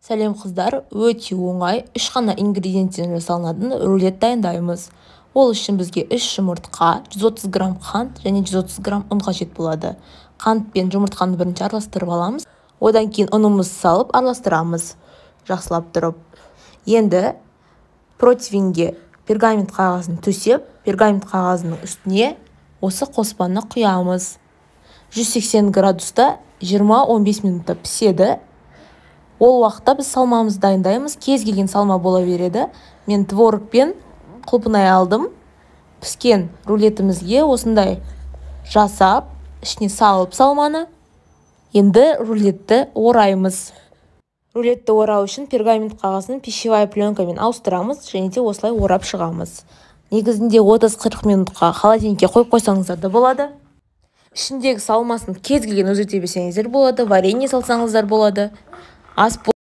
Сәлем, қыздар! Өте оңай, үш қана ингредиенттен жасалынатын рулет дайындаймыз. Ол үшін бізге 3 жұмыртқа, 130 грамм қант және 130 грамм ұн қажет болады. Қант пен жұмыртқаны бірінші араластырып аламыз. Одан кейін ұнымызды салып араластырамыз жақсылап тұрып. Енді противеньге пергамент қағазын төсеп, пергамент қағазының үстіне осы қоспаны құямыз. 180 градуста 20-15 минутта піседі. Ол уақытта біз салмамызды дайындаймыз. Кез келген салма бола береді. Мен творог пен құлпынай алдым. Піскен рулетімізге осындай жасап, ішіне салып салманы. Енді рулетті ораймыз. Рулетті орау үшін пергамент қағазын пищевая пленкамен ауыстырамыз және де осылай орап шығамыз. Негізінде 30-40 минутқа холодильникке қойып қойсаңыздар да болады. Ішіндегі салмасын кез келген өзгерте берсеңіздер болады, варенье салсаңыздар болады. Ас.